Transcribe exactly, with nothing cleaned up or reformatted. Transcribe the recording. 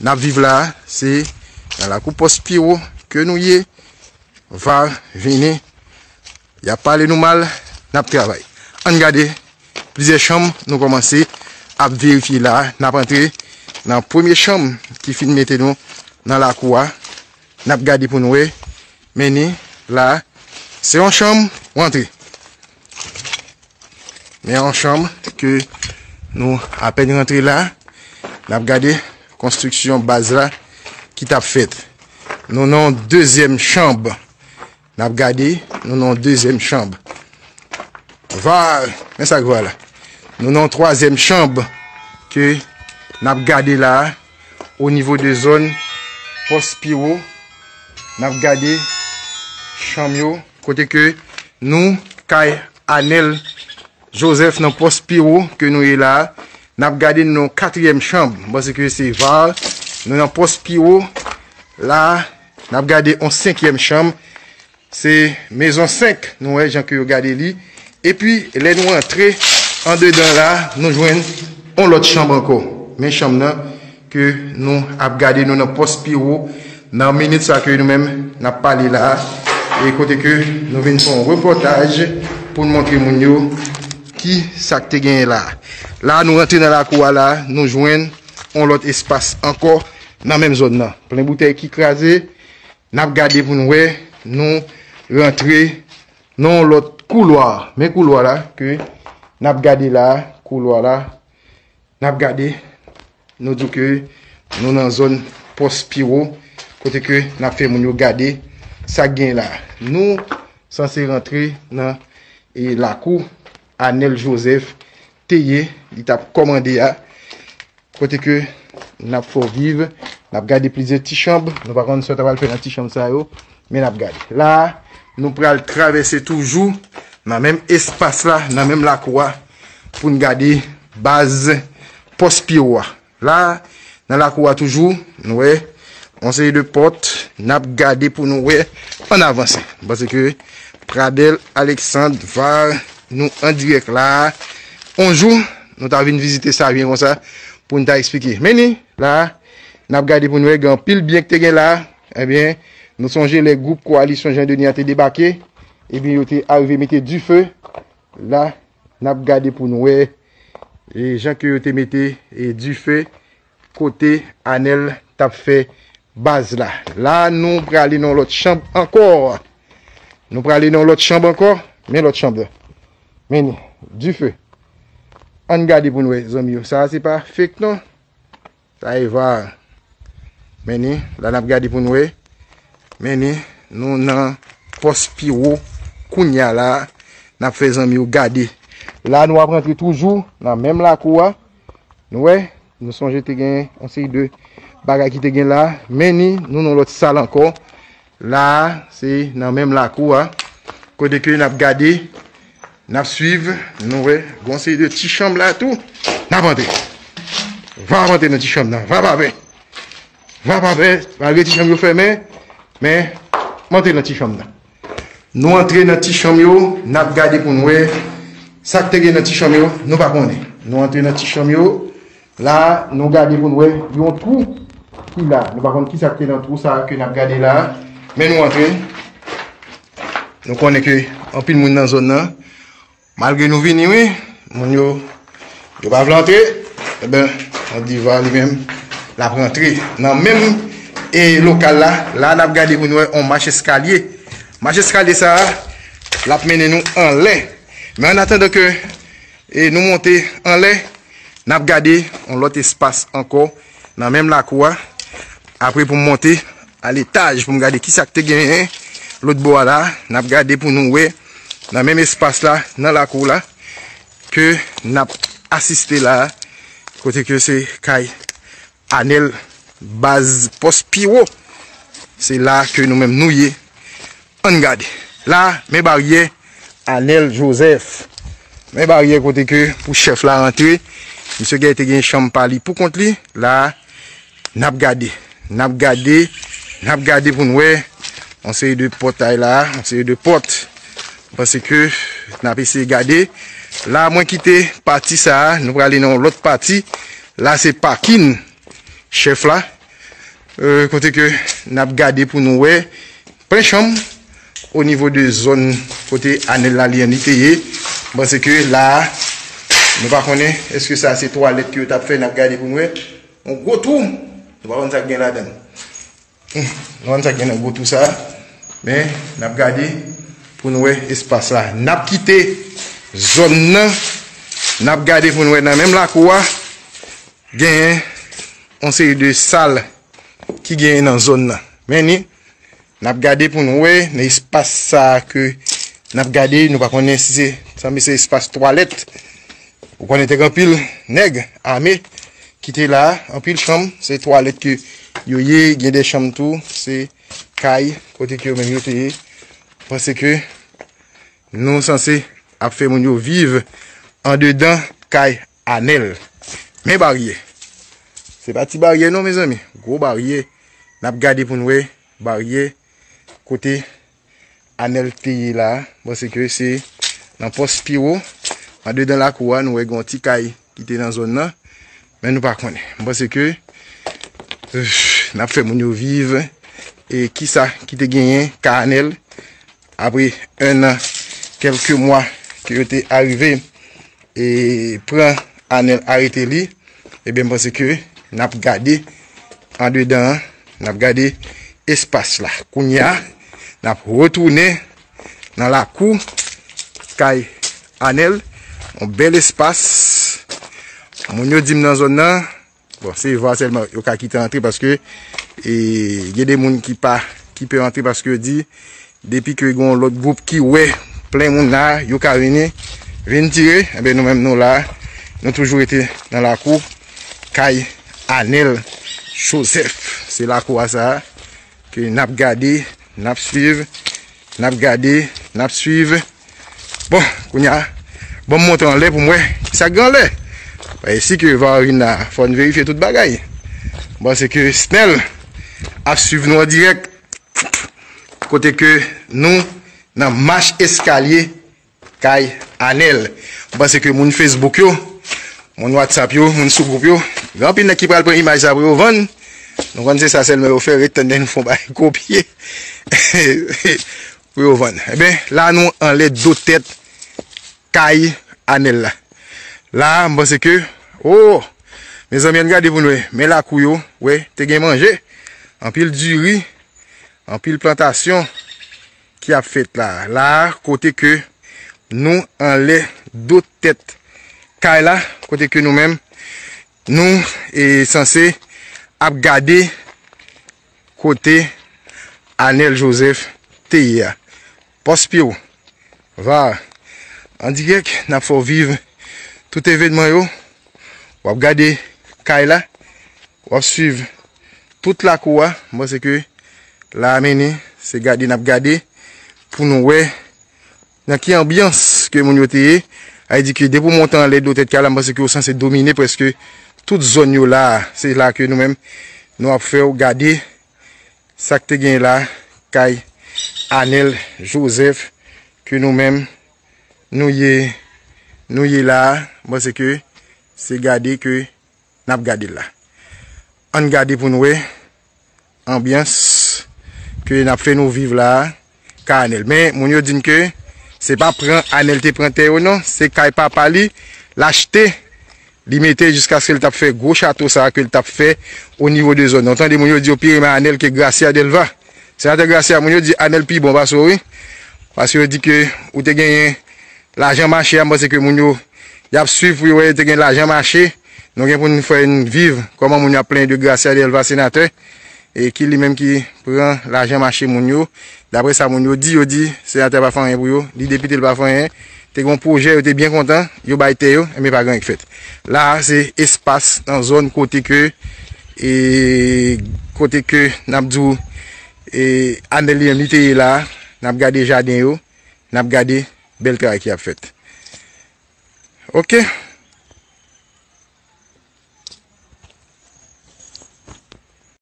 n ap viv la a, se nan lakou pòs Piwo ke nou ye. Va vini, y ap pale nou mal, n ap travay. Ann gade plizyè chanm nou kòmanse ap verifye la a. N ap antre nan premye chanm ki fin mete nou nan lakou a. N ap gade pou n wè. Men ni la, se yon chanm, w antre. Men yon chanm ke nou apèn rantre la. N ap gade konstriksyon baz la ki t ap fèt. Nou nan yon dezyèm chanm. N ap gade, nou nan yon dezyèm chanm. Va, men sa k va la. Nou nan yon twazyèm chanm ke n ap gade la a, o nivo de zòn pòs Piwo. N ap gade chanm yo, kote ke nou kay Anèl Jozèf nan pòs Piwo ke nou ye la a. N ap gade nan katriyèm chanm, m panse ke se va. Nou nan pòs Piwo la a. N ap gade yon senkyèm chanm, se mezon senk, nou wè jan ke yo gade li. Epi, lè nou antre andedan la, nou jwenn yon lòt chanm ankò. Men chanm nan ke nou ap gade, nou nan pòs Piwo, nan minit sa ke nou menm n ap pale la a, e kote ke nou vin fè yon repòtaj pou n montre moun yo ki sa k te genyen la a. La, nou rantre nan lakou a la, nou jwenn yon lòt espas ankò nan menm zòn nan. Plen boutèy ki kraze, n ap gade pou n wè, nou rantre nan yon lòt koulwa. Men koulwa la ke n ap gade la, koulwa la, n ap gade, nou di ke nou nan zòn pòs Piwo, kote ke n ap fè moun yo gade sa k gen la. Nou sanse rantre nan, e, lakou Anèl Jozèf te ye, li t ap kòmande a, kote ke n ap fè w viv, n ap gade plizyè ti chanm, nou pa konn sa w ta pral fè nan ti chanm sa yo, men n ap gade. La a, nou pral travèse toujou nan menm espas la, nan menm lakou a, pou n gade baz pòs Piwo a. La, nan lakou a toujou, nou wè, yon seri de pòt, n ap gade pou nou wè, ann avanse. M panse ke Pradel Alexandre va nou an dirèk la a. On jou, nou ta vin vizite sa byen konsa, pou n ta eksplike. Men ni, la a, n ap gade pou nou wè, gen anpil byen ki te gen la a. Ebyen, nou sonje lè gwoup Koalisyon Jan Deni an te debake, ebyen, yo te arive mete dife. La, n ap gade pou nou wè, e, jan ke yo te mete, e, dife kote Anèl t ap fè baz la. La, nou prale nan lòt chanm ankò. Nou prale nan lòt chanm ankò. Men lòt chanm la. Men ni, dife. Ann gade pou n wè, zanmi yo. Sa a se pa fake non. Sa e va. Men ni, la n ap gade pou n wè. Men ni, nou nan pòs Piwo kounya la. N ap fè zanmi yo gade. La, nou ap rantre toujou nan menm lakou a. Nou wè, nou sonje te gen yon seri de bagay ki te gen la. Men ni, nou nan lòt sal ankò. La a, se nan menm lakou a. Kote ke n ap gade, n ap swiv, nou wè, gon seri de ti chanm la tou. N ap antre. Va ap antre nan ti chanm nan. Va pa pè. Va pa pè. Malgre ti chanm yo fèmen, men, m antre nan ti chanm nan. Nou antre nan ti chanm yo, n ap gade pou n wè sa k te gen nan ti chanm yo, nou pa konnen. Nou antre nan ti chanm yo, la, nou gade pou n wè yon twou ki la. Nou pa konn ki sa k te nan twou sa a ke n ap gade la a, men nou antre. Nou konnen ke anpil moun nan zòn nan, malgre nou vini, wi, moun yo, yo pa vle antre, enben, on diva li menm, l ap rantre. Nan menm, e, lokal la, la n ap gade pou n wè on mach eskalye. Mach eskalye sa a, l ap mennen nou anlè. Men an atandan ke, e, nou monte anlè, n ap gade on lòt espas ankò nan menm lakou a. Apre pou m monte a letaj pou m gade ki sa k te genyen lòt bò a la. N ap gade pou nou wè nan menm espas la, nan lakou la, ke n ap asiste la, kote ke se kay Anèl, baz pòs Piwo. Se la ke nou menm nou ye. Ann gade. La, men baryè Anèl Jozèf. Men baryè kote ke pou chèf la rantre. Misye gen, te gen chanm pa li pou kont li. La, n ap gade. N ap gade. N ap gade pou n wè. Yon seri de pòtay la. Yon seri de pòt. M panse ke n ap eseye gade. La, mwen kite pati sa a. Nou prale nan yon lòt pati. La, se pakin chèf la. euh, kote ke n ap gade pou nou wè plen chanm o nivo de zòn kote Anèl la li an li te ye. M panse ke la a, nou pa konnen èske sa se twalèt ke yo t ap fè, n ap gade pou nou wè. Yon gwo twou, nou pa konn sa k gen ladan l. Hmm, nou konn sa k gen nan gwo twou sa a. Men, n ap gade pou nou wè espas la. N ap kite zòn nan. N ap gade pou nou wè nan menm lakou a. Genyen yon seri de sal ki genyen nan zòn nan. Men ni, n ap gade pou nou wè nan espas sa a ke n ap gade, nou pa konnen si se, sanble se espas twalèt. Ou konnen te gen anpil nèg ame ki te la, anpil chanm, se twalèt ke yo ye, gen de chanm tou, se kay kote ke yo menm yo te ye. Paske nou sanse ap fè moun yo viv andedan kay Anèl. Men baryè. Se pa ti baryè non, mezanmi. Gwo baryè. N ap gade pou n wè baryè kote Anèl te ye la. M panse ke se nan pòs Piwo. Andedan lakou a, nou wè gen yon ti kay ki te nan zòn nan. Men nou pa konnen. M panse ke, euh, n ap fè moun yo viv. E kisa ki te genyen ka Anèl apre en an, kèlke mwa ke yo te arive e pran Anèl, arete li, ebyen, m panse ke n ap gade andedan an, n ap gade espas la. Kounye a, n ap retounen nan lakou kay Anèl, yon bèl espas. Moun yo di m nan zòn nan, bon, se va sèlman yo ka kite antre paske, e, gen de moun ki pa, ki pè antre paske yo di, depi ke gen yon lòt gwoup ki wè plen moun la, yo ka vini, vin tire. Enben, nou menm nou la, nou toujou rete nan lakou kay Anèl Joseph. Se lakou a sa a ke n ap gade, n ap swiv, n ap gade, n ap swiv. Bon, kounye a, ban m monte anlè pou m wè kisa k gen anlè. Paske si ke va vin la, fò n verifye tout bagay. M panse ke Snel ap swiv nou an dirèk. Kote ke nou nan mach eskalye kay Anèl. M panse ke moun Facebook yo, moun WhatsApp yo, moun sou gwoup yo, gen anpil nèg ki pral pran imaj sa pou yo vann. Nou konn se sa sèlman yo fè, ret tann nou fè yon bagay kopye pou yo vann. Enben, la nou anlè do tèt kay Anèl la. La, m panse ke, oh, mezanmi, ann gade pou n wè. Men lakou yo, wè, te gen manje. Anpil diri, anpil plantasyon ki ap fèt la. La, kote ke nou anlè do tèt kay la, kote ke nou menm, nou, e, sanse ap gade kote Anèl Joseph te ye a. Pòs Piwo, va, an dirèk, n ap fè w viv tout evènman yo. W ap gade kay la, w ap swiv tout lakou a. M panse ke la a mennen, se gade n ap gade pou nou wè nan ki anbyans ke moun yo te ye. A di ke depi w monte anlè do tèt kay la, m panse ke w sanse domine prèske tout zòn yo la a. Se la ke nou menm, nou ap fè w gade sa k te gen la, kay Anèl Joseph, ke nou menm, nou ye, nou ye la a. M panse ke se gade ke n ap gade l la. Ann gade pou n wè anbyans ke n ap fè nou viv la a, kay Anèl. Men, moun yo di n ke se pa pran Anèl te pran tè yo non, se kay papa li, l achte, li mete jiskaske l t ap fè gwo chato sa a ke l t ap fè o nivo de zòn nan. Ou tande moun yo di yo pi renmen Anèl ke Gracia Delva. Senatè Gracia, moun yo di Anèl pi bon pase w, wi. Paske yo di ke ou te genyen lajan mache a, m panse ke moun yo, y ap swiv pou yo wè yo te gen lajan mache. Nou gen pou n fè n viv kòman moun yo ap plenyen de Gracia Delva, senatè, e ki li menm ki pran lajan mache moun yo. Daprè sa moun yo di, yo di senatè pa fè anyen pou yo, li depite l pa fè anyen. Te gen yon pwojè, yo te byen kontan, yo bay tè yo, enben pa gen anyen k fèt. La a, se espas nan zòn kote ke, e, kote ke n ap di w, e, Anèl li menm li te ye la a, n ap gade jaden yo, n ap gade bèl travay ki ap fèt. Oke,